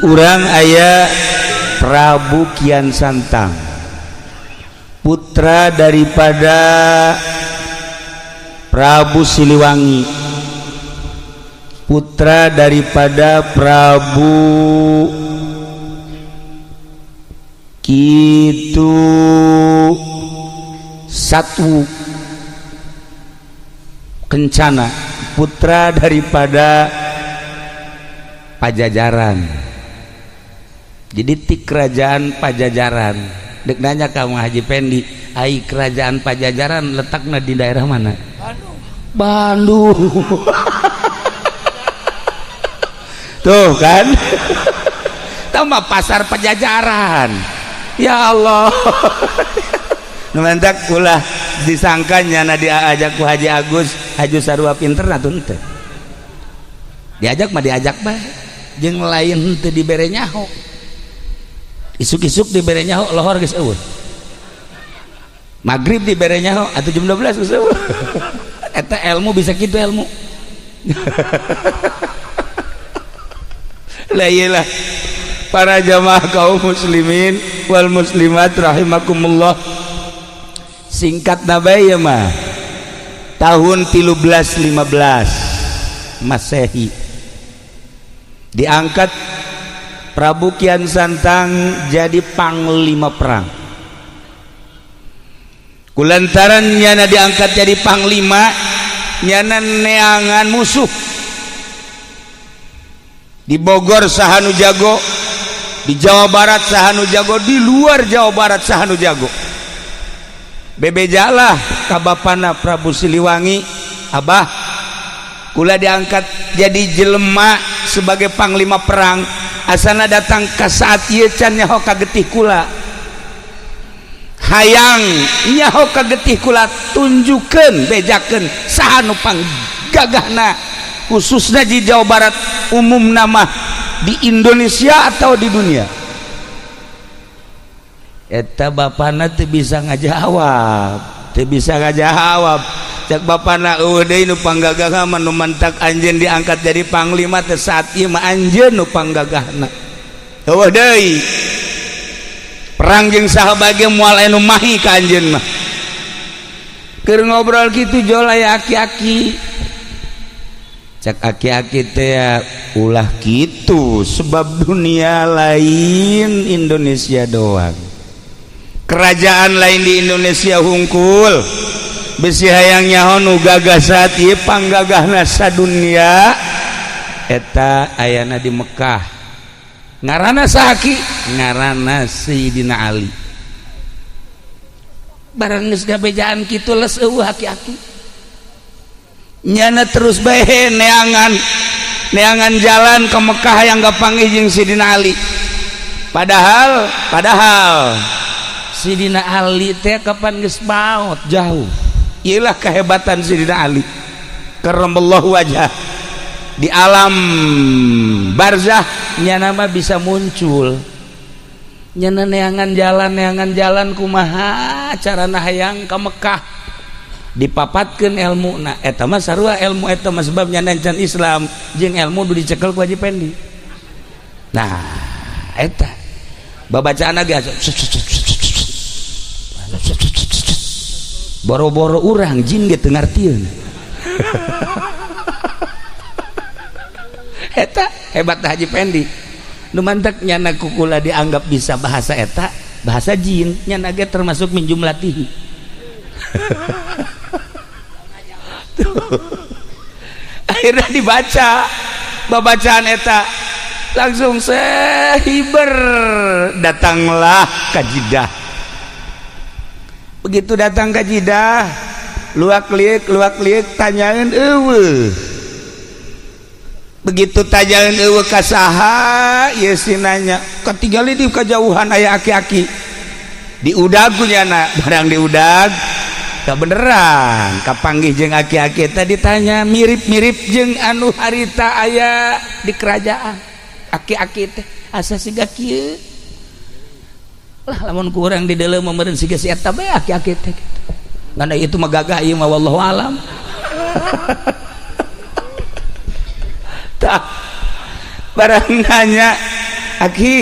Di urang aya Prabu Kian Santang, putra daripada Prabu Siliwangi, putra daripada Prabu Kitu Satu Kencana, putra daripada Pajajaran. Jadi ti kerajaan Pajajaran. Dek nanya kamu Haji Pendi, ai kerajaan Pajajaran letaknya di daerah mana? Bandung. Bandung. Tuh kan, tambah pasar Pajajaran. Ya Allah, nu mantak ulah disangkanya na diajak ku Haji Agus Haji sarua pinter atuh henteu. Diajak mah diajak bae, jeung lain henteu dibere nyaho. Isuk-isuk dibere nyaho, lohor geus eueuh. Maghrib dibere nyaho atuh jam 12 geus eueuh. Eta ilmu bisa kitu ilmu. Lah iyalah, para jamaah kaum muslimin wal muslimat rahimakumullah, singkat nabai ya mah tahun 1315 Masehi diangkat Prabu Kian Santang jadi panglima perang. Kulantaran nyana diangkat jadi panglima, nyana neangan musuh di Bogor saha nu jago, di Jawa Barat saha nu jago, di luar Jawa Barat saha nu jago. Bebejalah ka bapana Prabu Siliwangi, "Abah, kula diangkat jadi jelema sebagai panglima perang, asana datang ke saat ieu can nyaho ka getih kula. Hayang nyaho ka getih kula, tunjukkeun, bejakeun saha nu panggagahna, khususnya di Jawa Barat, umum nama di Indonesia atau di dunia." Eta bapana teu bisa ngajawab, teu bisa ngajawab. Cek bapana, "Eueuh deui nu panggagahna mah. Nu mantak anjeun diangkat jadi panglima teh saat ieu mah anjeun nu panggagahna. Eueuh deui. Perang jeung saha bage moal aya nu mahi ka anjeun mah." Keur ngobrol kitu jol aya aki-aki. Cek aki-aki teh, "Ulah kitu, sebab dunia lain Indonesia doang, kerajaan lain di Indonesia hungkul. Besi hayang nyaho nu gagah saat ieu, panggagahna sadunia eta ayana di Mekah. Ngaranna saha, Ki?" "Ngaranna Sayyidina Ali." Barang geus gabejaan kitu, les eueuh aki-aki. Nyana terus bae neangan neangan jalan ke Mekah yang kapanggih jeung Sayyidina Ali. Padahal padahal Sidina Ali teh kapan geus maot jauh. Iyalah kehebatan Sidina Ali karramallahu wajah, di alam barzah nyana mah bisa muncul. Nyana neangan jalan, neangan jalan, kumaha carana hayang ka Mekah, dipapatkeun ilmu. Na eta mah sarua ilmu eta mah, sebab nyana can Islam jeung ilmu nu dicekel ku Haji Pendi. Nah, eta babacaan ge boro-boro urang, jin ge teu ngartieun. Eta hebat Haji Pendi. Nu mantak nyana kukula dianggap bisa bahasa eta, bahasa jin, nyana ge termasuk min jumlatihi. Akhirnya dibaca babacaan eta, langsung sehiber datanglah ka Jidah. Begitu datang ke Jidah, luak liuk luak liuk, tanyain eueuh. Begitu tanyain eueuh ka saha ieu si nanya, katinggali di kejauhan aya aki-aki. Diudag ku nyana. Barang diudag, beneran kapanggih jeung aki-aki. Tadi tanya mirip-mirip jeung anu harita aya di kerajaan. Aki-aki teh asa siga kieu lah, lamun kurang di dalam meureun siga si eta bae aki-aki teh gitu. Ngan itu mah gagah ieu mah, wallahu alam. Tah, barang nanya Aki,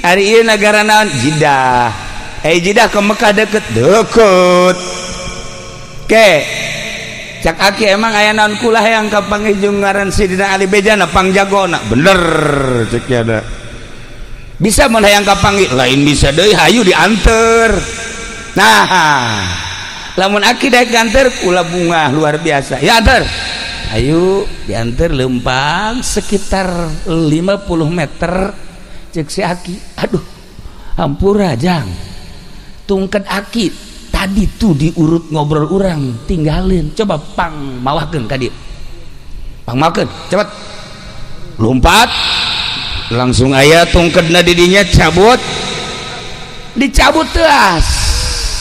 ari ieu nagara naon? Jidah. Eh, Jidah ke Mekah deket? Deket. Ke cak aki, emang aya naon? Kula hayang kapanggih jeung ngaran Sidina Ali, bejana pangjagona. Bener cek ada. Bisa mun hayang kapanggih? Lain bisa deui, hayu dianter. Nah, lamun aki daek nganter, kula bungah luar biasa. Ya anter, ayo. Diantar lempang sekitar 50 meter, cek si aki, "Aduh, hampura jang, tungket aki tadi tuh diurut ngobrol orang tinggalin. Coba pang mawakeun ka dieu, pang mawakeun cepet." Lompat langsung, aya tungketna didinya, cabut, dicabut teas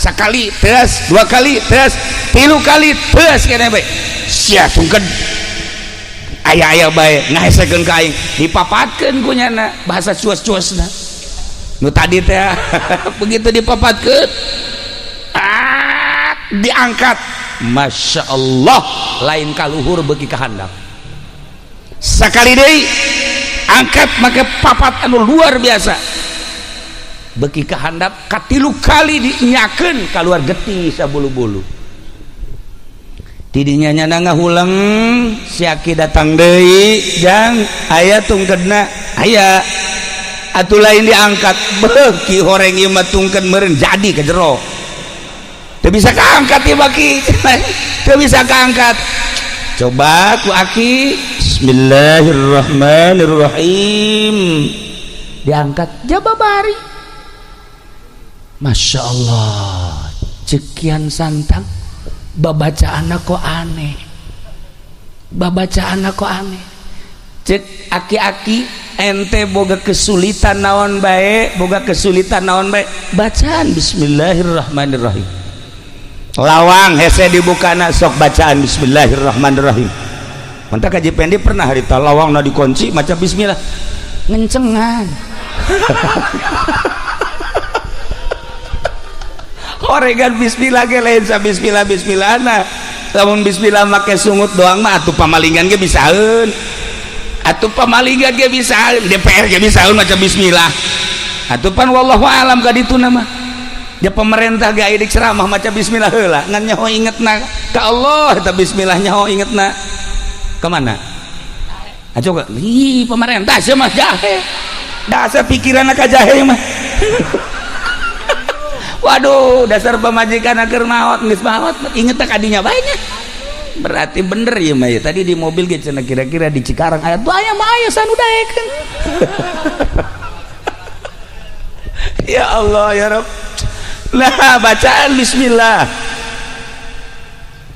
sekali, teas dua kali, teas tilu kali, teas kene bae sia tungket aya-aya bae ngahesekeun ka aing. Dipapatkeun ku nyana bahasa cuas-cuasna nu tadi teh. Begitu dipapatkeun, ah, diangkat, Masya Allah, lain kaluhur beuki kahandap. Sekali deui angkat make papat anu luar biasa, beuki kahandap. Katilu kali dinyakeun, keluar getih sabulu-bulu. Tidinya nyana ngahuleng. Si aki datang deui, "Jang, aya tungkedna?" "Aya." Atuh lain diangkat, beuki horeng ieu mah tungked meureun jadi ke jero, teu bisa kaangkat ieu baki, teu bisa kaangkat. Coba ku aki, "Bismillahirrahmanirrahim." Diangkat, jaba bari, Masya Allah. Cek Kian Santang, "Babacaan kok aneh, babacaan kok aneh." Cek aki-aki, "Ente boga kesulitan naon bae, boga kesulitan naon bae, bacaan Bismillahirrahmanirrahim. Lawang hese dibukana, sok bacaan Bismillahirrahmanirrahim." Mantap. Kaji Pendi pernah harita lawang na dikunci, maca bismillah, ngencengan. Oregan bismillah ge lain sa bismillah bismillah. Nah, lamun bismillah make sungut doang mah atuh pamalingan ge bisaeun, atuh pamalingan ge bisaeun, DPR ge bisaeun maca bismillah atuh. Pan wallahu alam ka ditu mah ya, pemerintah ge aya ceramah maca bismillah heula, ngan nyaho ingetna ka Allah eta bismillah, nyaho ingetna kemana? Ayo, ih, pemerintah sih mah jahe, dasar pikiran ka jahe mah. Waduh, dasar pamajikan agar maot, geus maot inget tak kadinya banyak. Berarti bener ya mah ya. Tadi di mobil ge cenah kira-kira di Cikarang aya tuh, aya mah, aya sanu daekeun. Ya Allah ya Rabb. Nah, bacaan bismillah.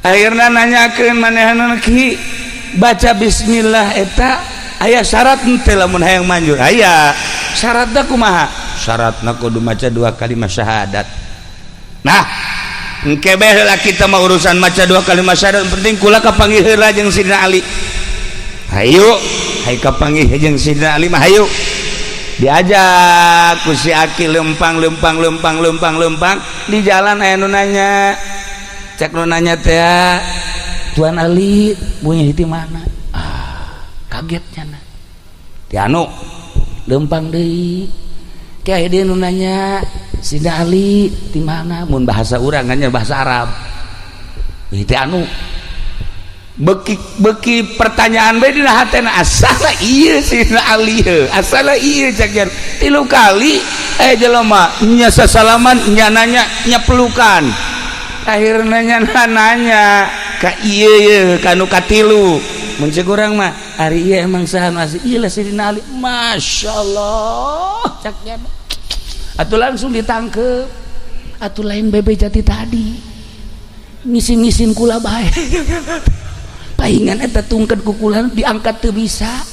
Akhirnya nanyakeun manehna, "Ki, baca bismillah eta aya syarat henteu lamun hayang manjur?" "Aya." "Syaratna kumaha?" "Syaratna kudu maca dua kalimat syahadat." Nah, engke bae heula kita mah urusan maca dua kalimat syahadat, penting kula kapanggih heula jeung Sidina Ali. Hayu, hayu kapanggih jeung Sidina Ali mah hayu. Diajak ku si aki lempang lempang lempang lempang lempang, di jalan aya nu nanya. Cek nu nanya teh, "Tuan Ali punya di mana?" Ah, kagetnya na. Ti anu lempang deui, kayak dia nu nanya, "Sidina Ali di mana?" Mun bahasa urang kan bahasa Arab ti anu beki beki pertanyaan bae dina hatena, asala ieu Sidina Ali heuh, asala ieu cak. Tilu kali eh jelema nya sasalaman, nya nanya, nya pelukan. Akhirnya nya nanya ka ieu ye kanu katilu. Mun ceuk urang mah, "Ari ieu emang saha nu asli?" "Ieu lah Sidina Ali." Masyaallah, cak nya atuh langsung ditangkep atuh. Lain bebe jati tadi ngisin-ngisin kula bae, paingan eta tungket kukulan diangkat teu bisa,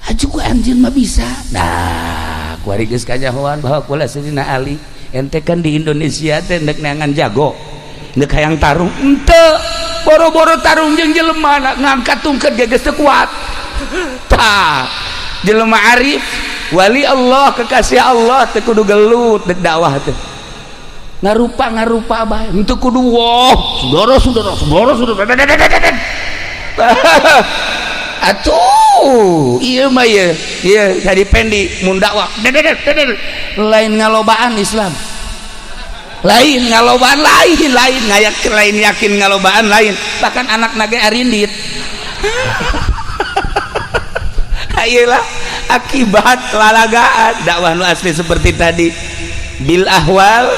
aju ku anjeun mah bisa. Nah, kuari geus kanyahoan bahwa kula Sidina Ali. Ente kan di Indonesia teh ndek neangan jago, ndek hayang tarung ente, boro-boro tarung jeung jelema, ngangkat tungket ge geus teu kuat. Tah, jelema arif, wali Allah, kekasih Allah teh kudu gelut dek dakwah teh, ngarupa ngarupa bae, henteu kudu wah, saudara saudara saudara saudara. Atuh. Oh, iya mah, iya iya, jadi pendi mun dakwah lain ngalobaan Islam, lain ngalobaan, lain lain ngayak, lain yakin ngalobaan, lain bahkan anak naga arindit. Ayolah, akibat lalagaan dakwah nu asli seperti tadi, bil ahwal,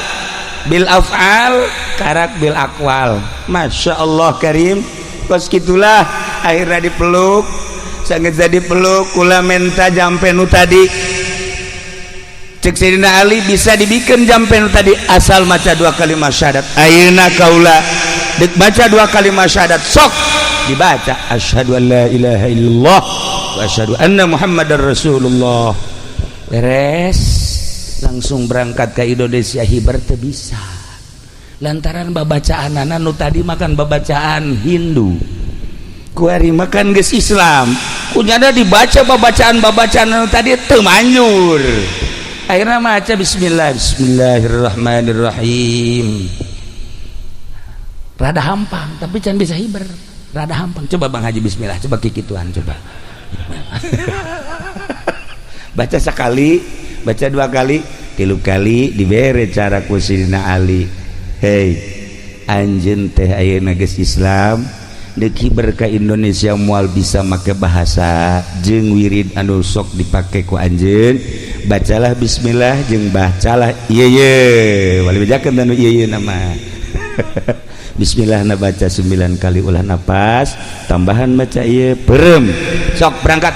bil af'al, karak bil akwal. Masya Allah karim. Kos gitulah akhirnya dipeluk, sangat jadi peluk, kula menta jampe nu tadi. Cek Sayyidina Ali, bisa dibikin jampe nu tadi asal maca dua kalimat syahadat. Ayeuna kaula dek baca dua kalimat syahadat. Sok dibaca, asyhadu an la ilaha illallah wa asyhadu anna muhammadar rasulullah. Beres, langsung berangkat ke Indonesia. Hiber teu bisa lantaran babacaan nu tadi makan babacaan Hindu, kuari makan geus Islam, kunyana dibaca babacaan-babacaan nu tadi teu manjur. Akhirnya maca bismillah, bismillahirrahmanirrahim, rada hampang tapi can bisa hiber, rada hampang. Coba Bang Haji, bismillah, coba kikituan, coba baca sekali, baca dua kali, tilu kali, dibere cara ku Sidina Ali. Hei anjeun teh ayeuna geus Islam, deuk hiber ka Indonesia moal bisa make bahasa jeung wirid anu sok dipake ku anjeun. Bacalah bismillah jeung bacalah ieu ye wali bejakeun anu ieu ye nama. Bismillah na baca 9 kali, ulah napas tambahan, baca ieu perem, sok berangkat.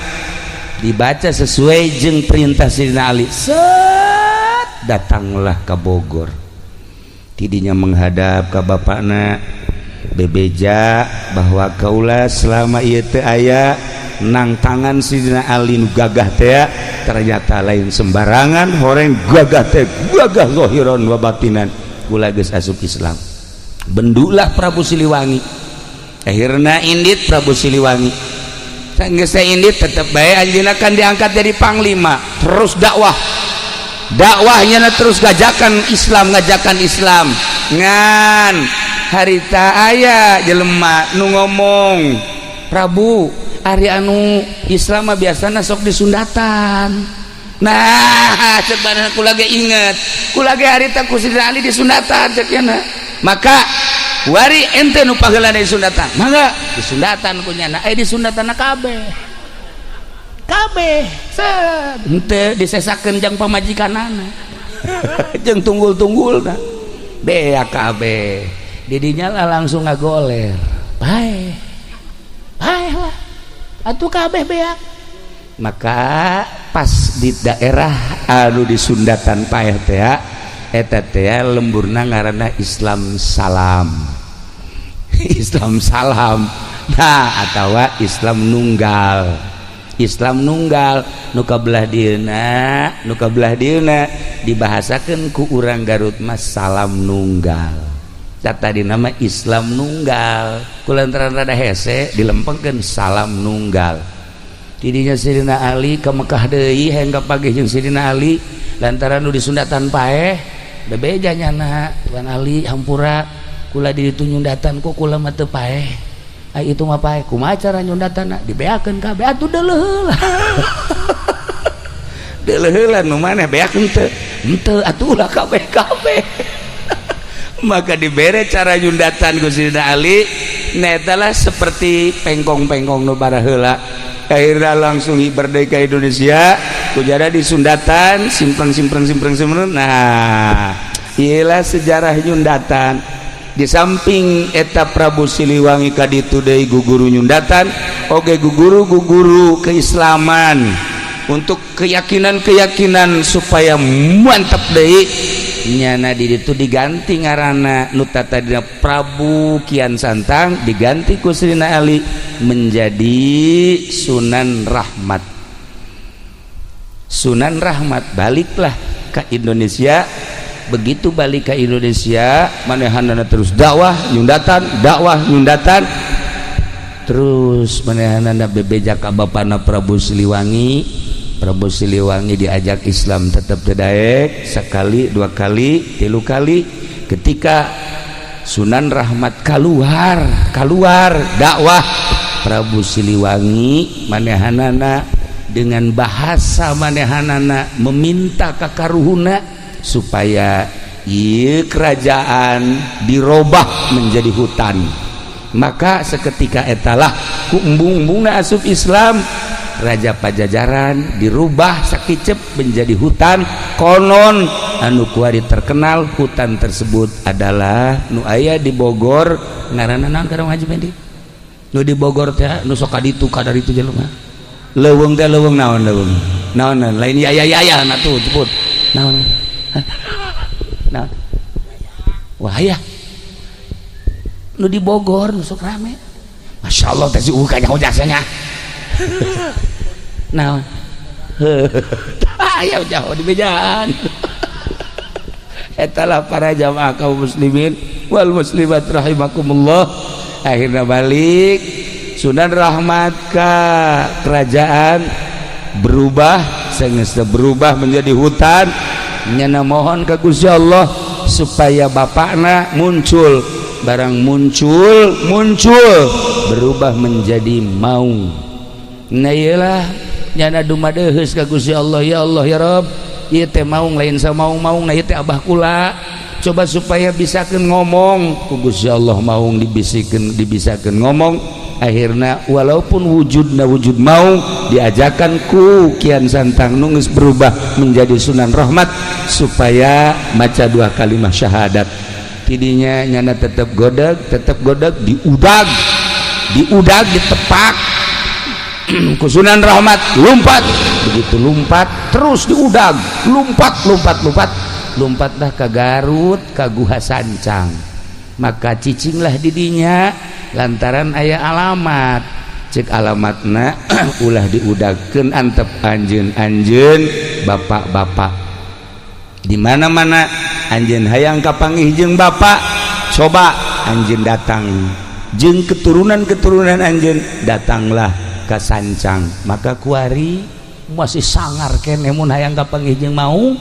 Dibaca sesuai jeung perintah Sidina Ali. Set, datanglah ke Bogor, tidinya menghadap ke bapakna, bebeja bahwa kaula selama ieu teu aya nang tangan Sidina Ali nu gagah teh. Ternyata lain sembarangan, horeng gagah teh, gagah zahiran wa batinan. Kula geus asup Islam. Bendulah Prabu Siliwangi. Akhirna indit Prabu Siliwangi. Geus indit, tetep bae anjeunna kan diangkat jadi panglima, terus dakwah, dakwahnya terus ngajakan Islam, ngajakan Islam. Ngan harita aya jelema nu ngomong, "Prabu, ari anu Islam mah biasana sok disundatan." Nah, cek badan kula ge inget, kula ge harita ku Sidina Ali disundatan. Cek nya, maka wari ente nu paheulana disundatan, mangga disundatan ku nyana. Eh, disundatan kabeh kabeh, set, henteu disesakeun jang pamajikanana jeung tunggul-tunggulna, beak kabeh. Didinya lah langsung ngagoler, paeh, paeh lah atuh, kabeh beak. Maka pas di daerah anu disundatan paeh teh, eta teh lemburna ngaranna Islam salam, Islam salam. Nah, atawa Islam nunggal, Islam nunggal nu kabelah dieuna, nu kabelah dieuna dibahasakeun ku urang Garut mah salam nunggal. Tadi nama Islam nunggal, kulantaran rada hese dilempengkeun salam nunggal. Tidinya Sidina Ali ke Mekah deui, hayang kapanggih jeung Sidina Ali lantaran nu disundatan paeh. Bebeja nyana, "Tuan Ali, hampura, kula di ditu nyundatan, kok kula mah teu paeh." Ai itu mah paeh, kumaha cara nyundatanna? Dibeakeun kabeh atuh, deuleuh heula, deuleuh heula nu maneh beak henteu, henteu atuh ulah kabeh kabeh. Maka dibere cara nyundatan ku Sidina Ali netalah seperti pengkong-pengkong nu baraheula. Akhirnya langsung merdeka Indonesia, kujara disundatan, simpreng simpreng simpreng simpreng. Nah, iyalah sejarah nyundatan. Di samping eta Prabu Siliwangi kaditu deui guguru nyundatan oge, guguru guguru keislaman untuk keyakinan-keyakinan supaya mantap deui. Nyana di ditu diganti ngaranna, nu tadina Prabu Kian Santang diganti ku Sidina Ali menjadi Sunan Rahmat. Sunan Rahmat baliklah ke Indonesia. Begitu balik ke Indonesia, manehanana terus dakwah nyundatan, dakwah nyundatan terus. Manehanana bebeja ka bapana Prabu Siliwangi. Prabu Siliwangi diajak Islam tetap daek, sekali, dua kali, tilu kali. Ketika Sunan Rahmat keluar, keluar dakwah. Prabu Siliwangi manehanana dengan bahasa manehanana meminta ka karuhuna supaya ieu kerajaan dirobah menjadi hutan. Maka seketika etalah ku embung-embungna asup Islam, Raja Pajajaran dirubah sakicep menjadi hutan. Konon anu kuari terkenal hutan tersebut adalah nu aya di Bogor. Ngaranna naon, Karang Haji Pendi? Nu di Bogor teh, nu sok kaditu kadaritu jelema, leuweung teh, leuweung naon, leuweung naon, lain ya ya ya ya, nah tuh sebut naon, naon? Wah ya, nu di Bogor nu sok rame, Masya Allah teh, si kanyaho jasanya naon? Aya jauh di bejaan. Etalah para jamaah kaum muslimin wal muslimat rahimakumullah. Akhirnya balik Sunan Rahmat ke kerajaan, berubah sehingga berubah menjadi hutan. Nyana mohon ke Gusti Allah supaya bapakna muncul. Barang muncul, muncul berubah menjadi maung. Nah, iyalah, nyana dumadeheus ka Gusti Allah, "Ya Allah, ya Rabb, ieu teh maung lain samaung-maung, nah ieu teh abah kula. Coba supaya bisakeun ngomong." Ku Gusti Allah maung dibisikeun, dibisakeun ngomong. Akhirnya walaupun wujudna wujud maung, diajakan ku Kian Santang nu geus berubah menjadi Sunan Rahmat supaya maca dua kalimat syahadat. Tidinya nyana tetap godeg, tetap godeg, diudag, diudag, ditepak ku Sunan Rahmat, lompat. Begitu lompat, terus diudag, lompat, lompat, lompat, lompatlah ke Garut, ke Guha Sancang. Maka cicinglah didinya lantaran aya alamat. Cek alamatna, "Ulah diudagkeun, antep anjeun, anjeun bapak-bapak di mana-mana anjeun hayang kapanggih jeung bapak, coba anjeun datang jeung keturunan-keturunan anjeun, datanglah ke Sancang." Maka kuari masih sangar keneh mun hayang kapanggih jeung mau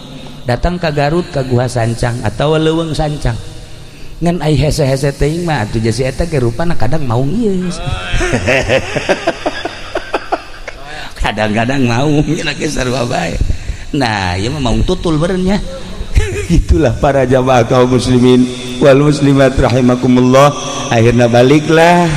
datang ke Garut, ke Guha Sancang atau Leuweung Sancang. Ngan ai hese-hese teuing mah atuh jasi eta ge rupana kadang maung ieu, kadang-kadang maung nya ge sarua bae. Nah, ieu mah maung tutul beureunya. Itulah para jamaah kaum muslimin wal muslimat rahimakumullah. Akhirnya baliklah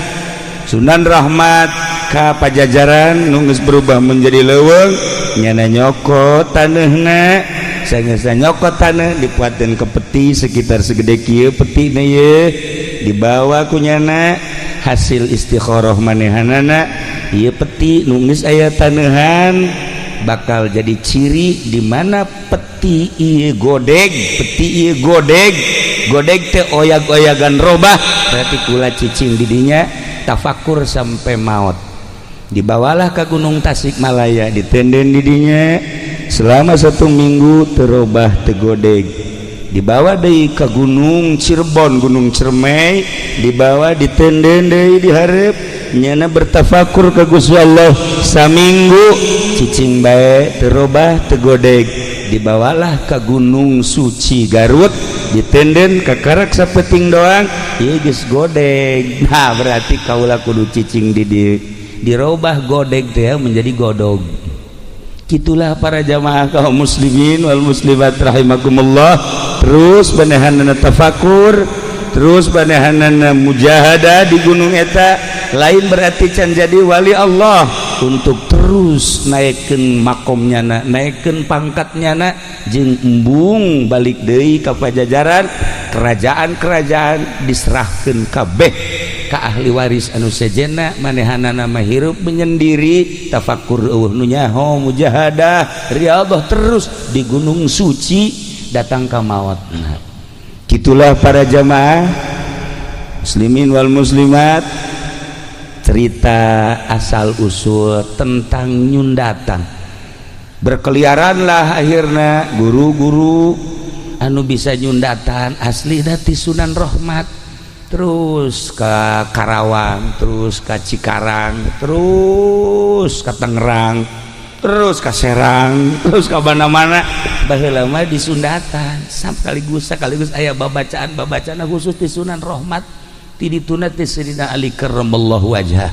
Sunan Rahmat ka Pajajaran nu geus berubah menjadi leuweung. Nyana nyokot taneuhna. Sanggeusna nyokot taneuh, dipuateun ke peti sekitar segede kieu petina ye, dibawa ku nyana. Hasil istikharah manehanana, ieu peti nu geus aya taneuhan bakal jadi ciri di mana peti ieu godeg, peti ieu godeg, godeg teh oyag-oyagan robah, berarti kula cicing didinya tafakur sampai maut. Dibawalah ke Gunung Tasikmalaya, ditenden didinya selama satu minggu, terobah, tegodeg. Dibawa deui ke Gunung Cirebon, Gunung Cermai, dibawa, ditenden deui dihareup. Nyana bertafakur ke Gusti Allah saminggu, cicing bae, terobah, tegodeg. Dibawalah ke Gunung Suci Garut, ditenden kakarak sapeting doang, ieu geus godeg. Nah, berarti kaula kudu cicing di dieu. Dirobah godeg teh menjadi godog. Itulah para jamaah kaum muslimin wal muslimat rahimakumullah. Terus manehanana tafakur, terus manehanana mujahadah di gunung eta. Lain berarti can jadi wali Allah, untuk terus naikkan makomnya na, naikkan pangkatnya na, jeung embung balik deui ka Pajajaran. Kerajaan-kerajaan diserahkan kabeh ka ahli waris anu sejenna. Manehanana mah hirup menyendiri, tafakur, euweuh nu nyaho, mujahadah, riyadhah terus di Gunung Suci, datang ka maotna. Gitulah para jamaah muslimin wal muslimat, cerita asal usul tentang nyundatan. Berkeliaranlah akhirnya guru-guru anu bisa nyundatan asli dati Sunan Rahmat, terus ke Karawang, terus ke Cikarang, terus ke Tangerang, terus ke Serang, terus ke mana-mana. Baheula mah di Sundatan sekaligus sekaligus aya babacaan, babacaan khusus di Sunan Rahmat, ti dituna ti Sayyidina Ali karramallahu wajhah.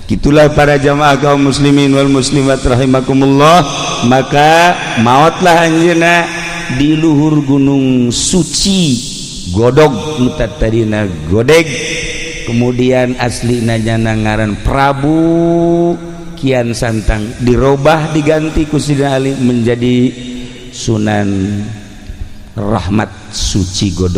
Gitulah para jamaah kaum muslimin wal muslimat rahimakumullah. Maka maotlah anjeunna di luhur gunung suci Godog, nu tadina Godeg. Kemudian asli nyana ngaran Prabu Kian Santang, dirubah, diganti ku Sidina Ali menjadi Sunan Rahmat Suci Godog.